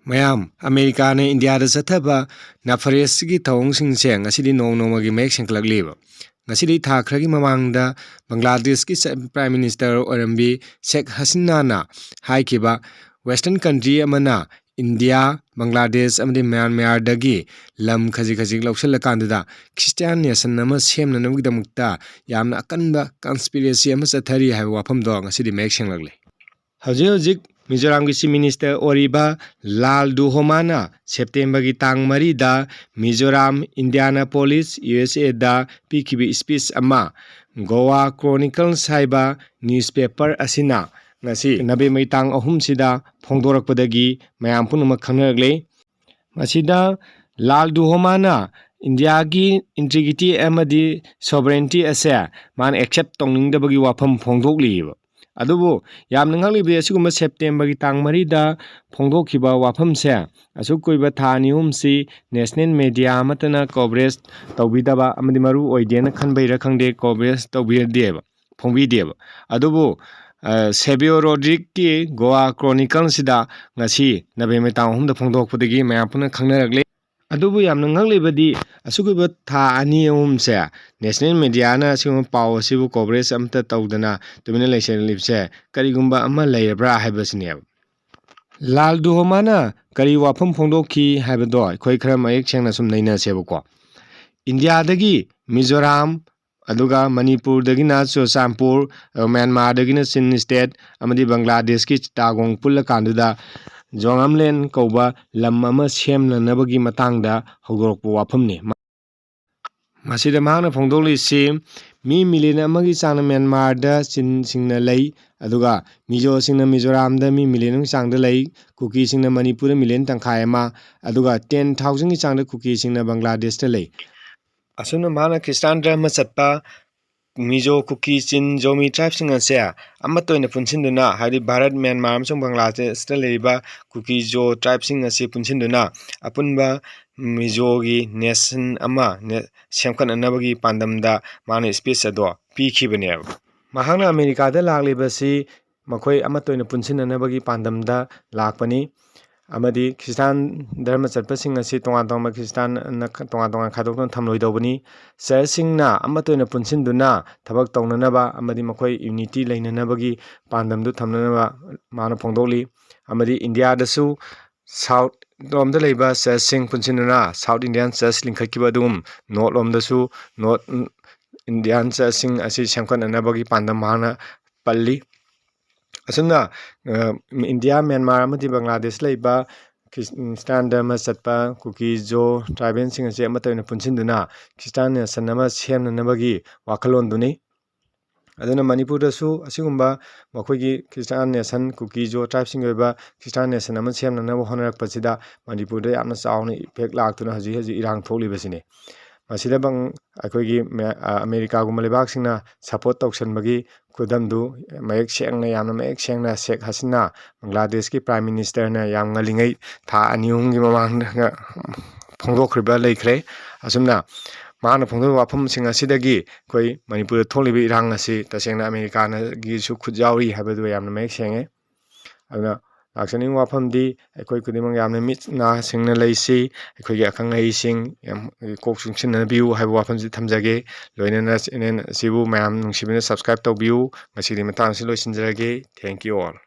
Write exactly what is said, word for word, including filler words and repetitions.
ꯃꯌꯥꯝ, ꯑꯃꯦꯔꯤꯀꯥꯅ ꯏꯟꯗꯤꯌꯥꯗ ꯆꯠꯊꯕ ꯅꯐꯔꯦꯁꯀꯤ ꯊꯧꯑꯣꯡꯁꯤꯡꯁꯦ ꯉꯁꯤꯗꯤ ꯅꯣꯡ ꯅꯣꯡꯃꯒꯤ ꯃꯌꯦꯛ ꯁꯦꯡꯒꯠꯂꯛꯂꯤꯕ꯫ ꯉꯁꯤꯗꯤ ꯊꯥ ꯈꯔꯒꯤ ꯃꯃꯥꯡꯗ ꯕꯪꯒ꯭ꯂꯥꯗꯦꯁꯀꯤ ꯆ-, ꯄ꯭ꯔꯥꯏꯝ ꯃꯤꯅꯤꯁꯇꯔ ꯑꯣꯏꯔꯝꯕꯤ ꯁꯦꯈ ꯍꯁꯤꯅꯥꯅ ꯍꯥꯏꯈꯤꯕ, ꯋꯦꯁꯇꯔꯟ ꯀꯟꯇ꯭ꯔꯤ ꯑꯃꯅ ꯏꯟꯗꯤꯌꯥ, ꯕꯪꯒ꯭ꯂꯥꯗꯦꯁ ꯑꯃꯗꯤ ꯃ꯭ꯌꯥꯟꯃꯥꯔꯗꯒꯤ ꯂꯝ ꯈꯖꯤꯛ ꯈꯖꯤꯛ ꯂꯧꯁꯤꯜꯂꯀꯥꯟꯗꯨꯗ ꯈ꯭ꯔꯤꯁꯇꯤꯌꯥꯟ ꯅꯦꯁꯟ ꯑꯃ ꯁꯦꯝꯅꯅꯕꯒꯤꯗꯃꯛꯇ ꯌꯥꯝꯅ ꯑꯀꯟꯕ ꯀꯟꯁꯄꯤꯔꯦꯁꯤ ꯑꯃ ꯆꯠꯊꯔꯤ ꯍꯥꯏꯕ ꯋꯥꯐꯝꯗꯣ ꯉꯁꯤꯗꯤ ꯃꯌꯦꯛ ꯁꯦꯡꯂꯛꯂꯦ꯫ ꯍꯧꯖꯤꯛ ꯍꯧꯖꯤꯛ ꯃꯤꯖꯣꯔꯥꯝꯒꯤ ꯆꯤꯐ ꯃꯤꯅꯤꯁꯇꯔ ꯑꯣꯏꯔꯤꯕ ꯂꯥꯜ ꯗꯨꯍꯣꯃꯥꯅ ꯁꯦꯞꯇꯦꯝꯕꯔꯒꯤ ꯇꯥꯡ ꯃꯔꯤꯗ ꯃꯤꯖꯣꯔꯥꯝ, ꯏꯟꯗꯤꯌꯥꯅꯥꯄꯣꯂꯤꯁ, ꯌꯨ ꯑꯦꯁ ꯑꯦꯗ ꯄꯤꯈꯤꯕ ꯁ꯭ꯄꯤꯆ ꯑꯃ ꯒꯣꯋꯥ ꯀ꯭ꯔꯣꯅꯤꯀꯜꯁ ꯍꯥꯏꯕ ꯅ꯭ꯌꯨꯁꯄꯦꯄꯔ ꯑꯁꯤꯅ ꯉꯁꯤ ꯅꯕꯦꯝꯕꯔꯒꯤ ꯇꯥꯡ ꯑꯍꯨꯝꯁꯤꯗ ꯐꯣꯡꯗꯣꯔꯛꯄꯗꯒꯤ ꯃꯌꯥꯝ ꯄꯨꯝꯅꯃꯛ ꯈꯪꯅꯔꯛꯂꯦ꯫ ꯃꯁꯤꯗ ꯂꯥꯜ ꯗꯨꯍꯣꯃꯥꯅ ꯏꯟꯗꯤꯌꯥꯒꯤ ꯏꯟꯇꯤꯒ꯭ꯔꯤꯇꯤ ꯑꯃꯗꯤ ꯁꯣꯚꯔꯦꯟꯇꯤ ꯑꯁꯦ ꯃꯥꯅ ꯑꯦꯛꯁꯦꯞ ꯇꯧꯅꯤꯡꯗꯕꯒꯤ ꯋꯥꯐꯝ ꯐꯣꯡꯗꯣꯛꯂꯤꯕ꯫ ꯑꯗꯨꯕꯨ ꯌꯥꯝꯅ ꯉꯛꯂꯤꯕꯗꯤ, ꯑꯁꯤꯒꯨꯝꯕ ꯁꯦꯞꯇꯦꯝꯕꯔꯒꯤ ꯇꯥꯡ ꯃꯔꯤꯗ ꯐꯣꯡꯗꯣꯛꯈꯤꯕ ꯋꯥꯐꯝꯁꯦ ꯑꯁꯨꯛ ꯀꯨꯏꯕ ꯊꯥ ꯑꯅꯤ ꯑꯍꯨꯝꯁꯤ ꯅꯦꯁꯅꯦꯜ ꯃꯦꯗꯤꯌꯥ ꯑꯃꯠꯇꯅ ꯀꯣꯚꯔꯦꯖ ꯇꯧꯕꯤꯗꯕ ꯑꯃꯗꯤ ꯃꯔꯨ ꯑꯣꯏꯗꯦꯅ ꯈꯟꯕꯩꯔ ꯈꯪꯗꯦ, ꯀꯣꯚꯔꯦꯖ ꯇꯧꯕꯤꯗꯦꯕ, ꯐꯣꯡꯕꯤꯗꯦꯕ꯫ ꯑꯗꯨꯕꯨ, ꯑ, ꯁꯦꯕꯤꯌꯣ ꯔꯣꯗ꯭ꯔꯤꯛꯀꯤ ꯒꯣꯋꯥ ꯀ꯭ꯔꯣꯅꯤꯀꯜꯁꯤꯗ ꯉꯁꯤ ꯅꯕꯦꯝꯕꯔ ꯇꯥꯡ ꯑꯍꯨꯝꯗ ꯐꯣꯡꯗꯣꯛꯄꯗꯒꯤ ꯃꯌꯥꯝ ꯄꯨꯝꯅ ꯈꯪꯅꯔꯛꯂꯦ꯫ ꯑꯗꯨꯕꯨ ꯌꯥꯝꯅ ꯉꯛꯂꯤꯕꯗꯤ, ꯑꯁꯨꯛ ꯀꯨꯏꯕ ꯊꯥ ꯑꯅꯤ ꯑꯍꯨꯝꯁꯦ ꯅꯦꯁꯅꯦꯜ ꯃꯦꯗꯤꯌꯥꯅ ꯑꯁꯤꯒꯨꯝꯕ ꯄꯥꯎ ꯑꯁꯤꯕꯨ ꯀꯣꯚꯔꯦꯖ ꯑꯃꯠꯇ ꯇꯧꯗꯅ ꯇꯨꯃꯤꯟꯅ ꯂꯩꯁꯤꯜꯂꯤꯕꯁꯦ ꯀꯔꯤꯒꯨꯝꯕ ꯑꯃ ꯂꯩꯔꯕ꯭ꯔꯥ ꯍꯥꯏꯕꯁꯤꯅꯦꯕ꯫ ꯂꯥꯜ ꯗꯨꯍꯣꯃꯥꯅ ꯀꯔꯤ ꯋꯥꯐꯝ ꯐꯣꯡꯗꯣꯛꯈꯤ ꯍꯥꯏꯕꯗꯣ ꯑꯩꯈꯣꯏ ꯈꯔ ꯃꯌꯦꯛ ꯁꯦꯡꯅ ꯁꯨꯝ ꯅꯩꯅꯁꯦꯕꯀꯣ꯫ ꯏꯟꯗꯤꯌꯥꯗꯒꯤ ꯃꯤꯖꯣꯔꯥꯝ, ꯑꯗꯨꯒ ꯃꯅꯤꯄꯨꯔꯗꯒꯤꯅ ꯆꯨꯔꯆꯥꯟꯄꯨꯔ, ꯑꯗꯨꯒ ꯃ꯭ꯌꯥꯟꯃꯥꯔꯗꯒꯤꯅ ꯆꯤꯟ ꯁ꯭ꯇꯦꯠ ꯑꯃꯗꯤ ꯕꯪꯒ꯭ꯂꯥꯗꯦꯁꯀꯤ ꯆꯤꯇꯥꯒꯣꯡ ꯄꯨꯜꯂꯀꯥꯟꯗꯨꯗ ꯖꯣꯡꯉꯝꯂꯦꯟ ꯀꯧꯕ ꯂꯝ ꯑꯃ ꯁꯦꯝꯅꯅꯕꯒꯤ ꯃꯇꯥꯡꯗ ꯍꯧꯗꯣꯔꯛꯄ ꯋꯥꯐꯝꯅꯤ꯫ ꯃꯁꯤꯗ ꯃꯍꯥꯛꯅ ꯐꯣꯡꯗꯣꯛꯂꯤꯁꯤ, ꯃꯤ ꯃꯤꯂꯤꯌꯟ ꯑꯃꯒꯤ ꯆꯥꯡꯅ ꯃ꯭ꯌꯥꯟꯃꯥꯔꯗ ꯆꯤꯟꯁꯤꯡꯅ ꯂꯩ, ꯑꯗꯨꯒ ꯃꯤꯖꯣꯁꯤꯡꯅ ꯃꯤꯖꯣꯔꯥꯝꯗ ꯃꯤ ꯃꯤꯂꯤꯌꯟ ꯑꯃꯒꯤ ꯆꯥꯡꯗ ꯂꯩ, ꯀꯨꯀꯤꯁꯤꯡꯅ ꯃꯅꯤꯄꯨꯔꯗ ꯃꯤꯂꯤꯌꯟ ꯇꯪꯈꯥꯏ ꯑꯃ, ꯑꯗꯨꯒ ꯇꯦꯟ ꯊꯥꯎꯖꯟꯒꯤ ꯆꯥꯡꯗ ꯀꯨꯀꯤꯁꯤꯡꯅ ꯕꯪꯒ꯭ꯂꯥꯗꯦꯁꯇ ꯂꯩ꯫ ꯑꯁꯨꯝꯅ ꯃꯍꯥꯛꯅ ꯈ꯭ꯔꯤꯁꯇꯥꯟ ꯙꯔꯃ ꯆꯠꯄ ꯃꯤꯖꯣ, ꯀꯨꯀꯤ, ꯆꯤꯟ, ꯖꯣꯃꯤ ꯇ꯭ꯔꯥꯏꯕꯁꯤꯡ ꯑꯁꯦ ꯑꯃꯠꯇ ꯑꯣꯏꯅ ꯄꯨꯟꯁꯤꯟꯗꯨꯅ, ꯍꯥꯏꯕꯗꯤ ꯚꯥꯔꯠ, ꯃ꯭ꯌꯥꯟꯃꯥꯔ ꯑꯃꯁꯨꯡ ꯕꯪꯒ꯭ꯂꯥꯗꯦꯁꯇ ꯂꯩꯔꯤꯕ ꯀꯨꯀꯤ ꯖꯣ ꯇ꯭ꯔꯥꯏꯕꯁꯤꯡ ꯑꯁꯤ ꯄꯨꯟꯁꯤꯟꯗꯨꯅ ꯑꯄꯨꯟꯕ ꯃꯤꯖꯣꯒꯤ ꯅꯦꯁꯟ ꯑꯃ ꯅꯦ-, ꯁꯦꯝꯒꯠꯅꯅꯕꯒꯤ ꯄꯥꯟꯗꯝꯗ ꯃꯥꯅ ꯁ꯭ꯄꯤꯆ ꯑꯗꯣ ꯄꯤꯈꯤꯕꯅꯦꯕ꯫ ꯃꯍꯥꯛꯅ ꯑꯃꯦꯔꯤꯀꯥꯗ ꯂꯥꯛꯂꯤꯕꯁꯤ ꯃꯈꯣꯏ ꯑꯃꯠꯇ ꯑꯣꯏꯅ ꯄꯨꯟꯁꯤꯟꯅꯅꯕꯒꯤ ꯄꯥꯟꯗꯝꯗ ꯂꯥꯛꯄꯅꯤ꯫ ꯑꯃꯗꯤ ꯈ꯭ꯔꯤꯁꯇꯥꯟ ꯙꯔꯃ ꯆꯠꯄꯁꯤꯡ ꯑꯁꯤ ꯇꯣꯉꯥꯟ ꯇꯣꯉꯥꯟꯕ ꯈ꯭ꯔꯤꯁꯇꯥꯟ ꯇꯣꯉꯥꯟ ꯇꯣꯉꯥꯟ ꯈꯥꯏꯗꯣꯛꯇꯨꯅ ꯊꯝꯂꯣꯏꯗꯧꯕꯅꯤ꯫ ꯆꯔꯆꯁꯤꯡꯅ ꯑꯃꯠꯇ ꯑꯣꯏꯅ ꯄꯨꯟꯁꯤꯟꯗꯨꯅ ꯊꯕꯛ ꯇꯧꯅꯅꯕ ꯑꯃꯗꯤ ꯃꯈꯣꯏ unity ꯂꯩꯅꯅꯕꯒꯤ ꯄꯥꯟꯗꯝꯗꯨ ꯊꯝꯅꯅꯕ ꯃꯥꯅ ꯐꯣꯡꯗꯣꯛꯂꯤ꯫ ꯑꯃꯗꯤ ꯏꯟꯗꯤꯌꯥꯗꯁꯨ ꯁꯥꯎꯠ ꯂꯣꯝꯗ ꯂꯩꯕ ꯆꯔꯆꯁꯤꯡ ꯄꯨꯟꯁꯤꯟꯗꯨꯅ ꯁꯥꯎꯠ ꯏꯟꯗꯤꯌꯥꯟ ꯆꯔꯆ ꯂꯤꯡꯈꯠꯈꯤꯕ ꯑꯗꯨꯒꯨꯝ ꯅꯣꯔꯠ ꯂꯣꯝꯗꯁꯨ ꯅꯣꯔꯠ ꯏꯟꯗꯤꯌꯥꯟ ꯆꯔꯆꯁꯤꯡ ꯑꯁꯤ ꯁꯦꯝꯒꯠꯅꯅꯕꯒꯤ ꯄꯥꯟꯗꯝ ꯃꯍꯥꯛꯅ ꯄꯜꯂꯤ꯫ ꯑꯁꯨꯝꯅ, ꯑ, ꯏꯟꯗꯤꯌꯥ, ꯃ꯭ꯌꯥꯟꯃꯥꯔ ꯑꯃꯗꯤ ꯕꯪꯒ꯭ꯂꯥꯗꯦꯁ ꯂꯩꯕ ꯈ꯭ꯔꯤꯁ-, ꯈ꯭ꯔꯤꯁꯇꯥꯟ ꯙꯔꯃ ꯆꯠꯄ ꯀꯨꯀꯤ, ꯖꯣ, ꯇ꯭ꯔꯥꯏꯕꯦꯜꯁꯤꯡ ꯑꯁꯤ ꯑꯃꯠꯇ ꯑꯣꯏꯅ ꯄꯨꯟꯁꯤꯟꯗꯨꯅ ꯈ꯭ꯔꯤꯁꯇꯥꯟ ꯅꯦꯁꯟ ꯑꯃ ꯁꯦꯝꯅꯅꯕꯒꯤ ꯋꯥꯈꯜꯂꯣꯟꯗꯨꯅꯤ꯫ ꯑꯗꯨꯅ ꯃꯅꯤꯄꯨꯔꯗꯁꯨ ꯑꯁꯤꯒꯨꯝꯕ ꯃꯈꯣꯏꯒꯤ ꯈ꯭ꯔꯤꯁꯇꯥꯟ ꯅꯦꯁꯟ, ꯀꯨꯀꯤ, ꯖꯣ ꯇ꯭ꯔꯥꯏꯕꯁꯤꯡꯒꯤ ꯑꯣꯏꯕ ꯈ꯭ꯔꯤꯁꯇꯥꯟ ꯅꯦꯁꯟ ꯑꯃ ꯁꯦꯝꯅꯅꯕ ꯍꯣꯠꯅꯔꯛꯄꯁꯤꯗ ꯃꯅꯤꯄꯨꯔꯗ ꯌꯥꯝꯅ ꯆꯥꯎꯅ ꯏꯐꯦꯛ ꯂꯥꯛꯇꯨꯅ ꯍꯧꯖꯤꯛ ꯍꯧꯖꯤꯛ ꯏꯔꯥꯡ ꯊꯣꯛꯂꯤꯕꯁꯤꯅꯤ꯫ ꯃꯁꯤꯗ ꯕꯪ-, ꯑꯩꯈꯣꯏꯒꯤ ꯃꯌꯥ-, ꯑ, ꯑꯃꯦꯔꯤꯀꯥꯒꯨꯝꯕ ꯂꯩꯕꯥꯛꯁꯤꯡꯅ ꯁꯄꯣꯔꯠ ꯇꯧꯁꯟꯕꯒꯤ ꯈꯨꯗꯝꯗꯨ ꯃꯌꯦꯛ ꯁꯦꯡꯅ, ꯌꯥꯝꯅ ꯃꯌꯦꯛ ꯁꯦꯡꯅ ꯁꯦꯈ ꯍꯁꯤꯅꯥ, ꯕꯪꯒ꯭ꯂꯥꯗꯦꯁꯀꯤ ꯄ꯭ꯔꯥꯏꯝ ꯃꯤꯅꯤꯁꯇꯔꯅ ꯌꯥꯝ ꯉꯜꯂꯤꯉꯩ ꯊꯥ ꯑꯅꯤ ꯑꯍꯨꯝꯒꯤ ꯃꯃꯥꯡꯗ ꯐꯣꯡꯗꯣꯛꯈ꯭ꯔꯤꯕ ꯂꯩꯈ꯭ꯔꯦ꯫ ꯑꯁꯨꯝꯅ ꯃꯍꯥꯛꯅ ꯐꯣꯡꯗꯣꯛꯂꯤꯕ ꯋꯥꯐꯝꯁꯤꯡ ꯑꯁꯤꯗꯒꯤ ꯑꯩꯈꯣꯏ ꯃꯅꯤꯄꯨꯔꯗ ꯊꯣꯛꯂꯤꯕ ꯏꯔꯥꯡ ꯑꯁꯤ ꯇꯁꯦꯡꯅ ꯑꯃꯦꯔꯤꯀꯥꯒꯤꯁꯨ ꯈꯨꯠ ꯌꯥꯎꯔꯤ ꯍꯥꯏꯕꯗꯨ ꯌꯥꯝꯅ ꯃꯌꯦꯛ ꯁꯦꯡꯉꯦ꯫ ꯑꯗꯨꯅ ꯂꯥꯛꯆꯅꯤꯡꯕ ꯋꯥꯐꯝꯗꯤ ꯑꯩꯈꯣꯏ ꯈꯨꯗꯤꯡꯃꯛ ꯌꯥꯝꯅ ꯃꯤꯠ ꯅꯥ ꯁꯤꯡꯅ ꯂꯩꯁꯤ꯫ ꯑꯩꯈꯣꯏꯒꯤ ꯑꯈꯪ ꯑꯍꯩꯁꯤꯡ ꯌꯥꯝ ꯀꯣꯛ ꯆꯨꯡꯁꯤꯟꯅꯕꯤꯌꯨ ꯍꯥꯏꯕ ꯋꯥꯐꯝꯁꯤ ꯊꯝꯖꯒꯦ꯫ ꯂꯣꯏꯅꯅ ꯆꯦꯅꯦꯜ ꯑꯁꯤꯕꯨ ꯃꯌꯥꯝ ꯅꯨꯡꯁꯤꯕꯅ subscribe ꯇꯧꯕꯤꯌꯨ꯫ ꯉꯁꯤꯗꯤ ꯃꯇꯥꯡ ꯑꯁꯤ ꯂꯣꯏꯁꯤꯟꯖꯔꯒꯦ꯫ Thank you all꯫